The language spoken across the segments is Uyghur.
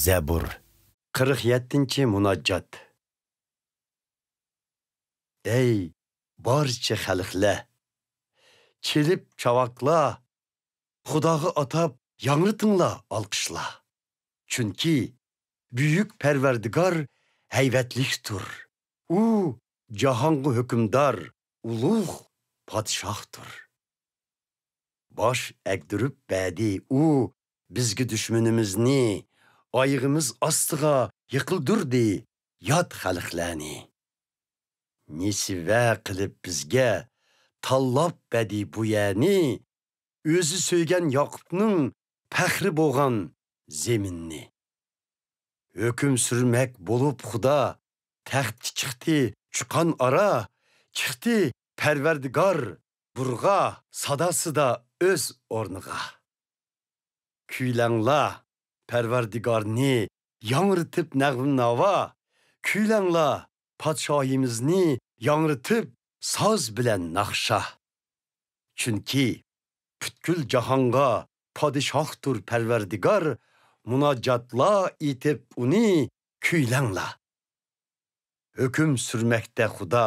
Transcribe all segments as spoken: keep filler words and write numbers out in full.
زەبۇر. قىرىق يەتتىنچى مۇناجات. ئەي بارچە خەلقلەر، چېلىپ چاۋاكلار، خۇداغا ئاتاپ ياڭرىتىڭلار ئالقىشلار. چۈنكى بۈيۈك پەرۋەردىگار ھەيۋەتلىكتۇر. ئۇ جاھانغا ھۆكۈمدار، ئۇلۇغ پادىشاھتۇر. باش ئەگدۈرۈپ بەردى ئۇ بىزگە دۈشمىنىمىزنى، ئايىغىمىز ئاستىغا يىقىلدۇردى يات خەلقلەرنى. نېسىۋە قىلىپ بىزگە تاللاپ بەردى بۇ يەرنى، ئۆزى سۆيگەن ياقۇپنىڭ پەخرى بولغان زېمىننى. ھۆكۈم سۈرمەك بولۇپ خۇدا، تەختكە چىقتى چۇقان ئارا، چىقتى پەرۋەردىگار بۇرغا، ساداسىدا ئۆز ئورنىغا. كۈيلەڭلار پەرۋەردىگارنى ياڭرىتىپ نەغمە ناۋا، كۈيلەڭلار پادىشاھىمىزنى ياڭرىتىپ ساز بىلەن ناخشا. چۈنكى پۈتكۈل جاھانغا پادىشاھتۇر پەرۋەردىگار، مۇناجاتلار ئېيتىپ ئۇنى كۈيلەڭلار. ھۆكۈم سۈرمەكتە خۇدا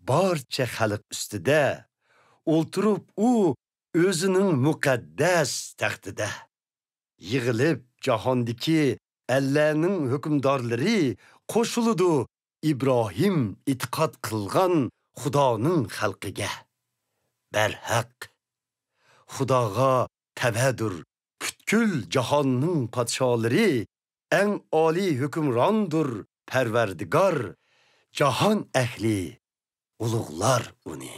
بارچە خەلق ئۈستىدە، ئولتۇرۇپ ئۇ ئۆزىنىڭ مۇقەددەس تەختىدە. يىغىلىپ جاھاندىكى ئەللەرنىڭ ھۆكۈمدارلىرى قوشۇلىدۇ ئىبراھىم ئېتىقاد قىلغان خۇدانىڭ خەلقىگە. بەرھەق، خۇداغا تەۋەدۇر پۈتكۈل جاھاننىڭ پادىشالىرى، ئەڭ ئالىي ھۆكۈمراندۇر پەرۋەردىگار، جاھان ئەھلى ئۇلۇغلار ئۇنى.